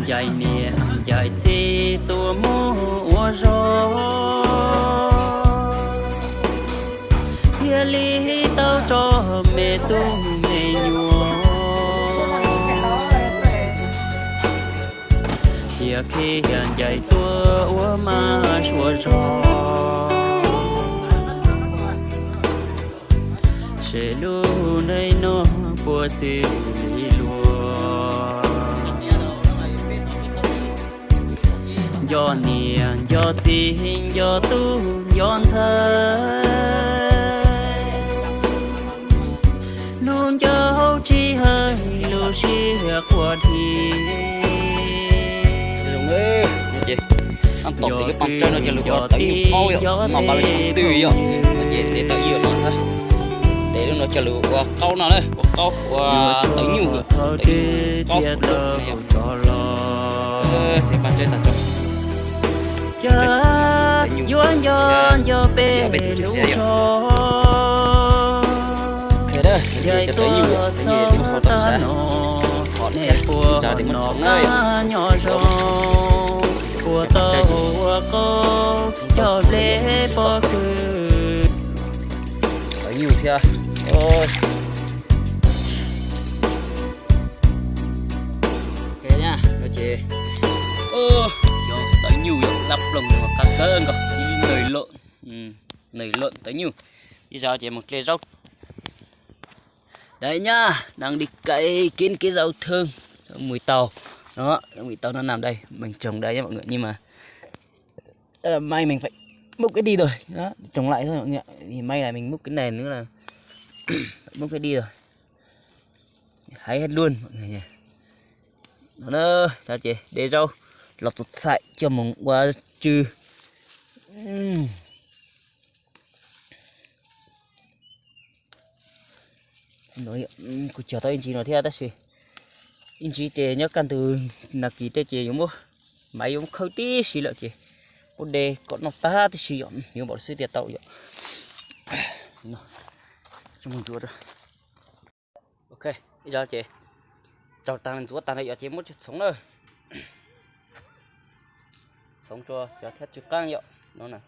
Ncaim niam ncaim txiv tuaj mus ua zog, thiaj li tau tso me tub me nyuam. Thiaj khiav ncaim tuaj ua mas suav zog. Seb lub neej no puas xws li luag. Nco niam nco txiv nco tub nco ntxhais, lub ncauj tsis hawj lub siab quaj dhi. Ces tam sim lub paj tsawb no ces lawv ua tawv nyuj qaub yom, no mas lawv cov twj yom, no ces ntev tawv nyuj no, ntev lub no ces lawv ua qaub no na, ua qaub ua tawv nyuj, tawv nyuj qaub ua lawm. Ces paj tsawb tas tso. Cas yuav nco nco peb lub zog, ncaim tuaj txog tav no, nej puas hnov qab nyob zoo, puas tau ua qaub coj nplej pob kws. Tawv nyuj thiab. Ok na, no ces cov tawv nyuj yom, lab ploog no qab kawg nkaus, ib nws loj, nws loj tawv nyuj. Ib zaug ces mus dle zaub. Đấy nhá, đang đi cày kiến cái rau thơm. Mùi tàu. Đó, mùi tàu nó nằm đây, mình trồng đây nhé mọi người. Nhưng mà ờ, may mình phải múc cái đi rồi. Đó, trồng lại thôi mọi người ạ. Thì may là mình múc cái nền nữa là múc cái đi rồi. Hái hết luôn mọi người nhỉ. Đó, đó, đó chị, để rau lọc tụt sại cho mùng qua trừ. Ừm. Kuv cog tau ib ntsis no thiab tab sis ib ntsis ces nyob kaj ntug nag kis tej ces yuav muab, maiv yuav muab khawb tib si lawm ces kuv de kom noj tag tib si yom, yuav npaum xwb tias tau yom. Ok, ib zaug ces tsaug tag ntxuav tag no yom ces muab tsob txhoov na. Txhoov tso cov thiab tsw qaab yom no na.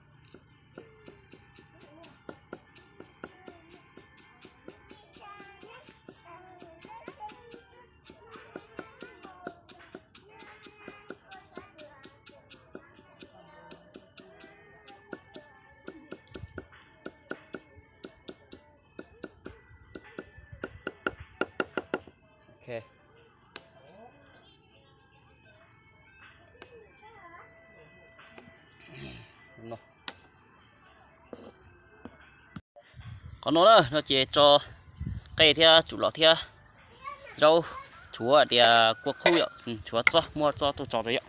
Ok. Qhov no na, no ces tso qej thiab tsum los thiab zaub, tshuav tias kua qhub yom, tshuav txob, muab txob tuaj tso rau yom.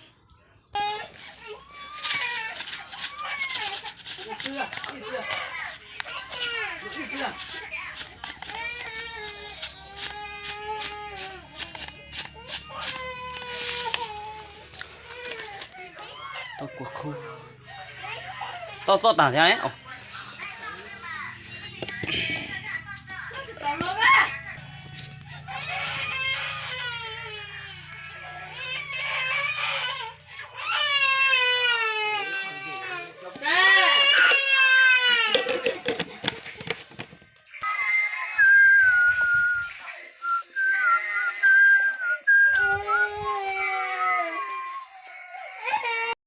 Tau kua qhub. Tau txob tag thiab.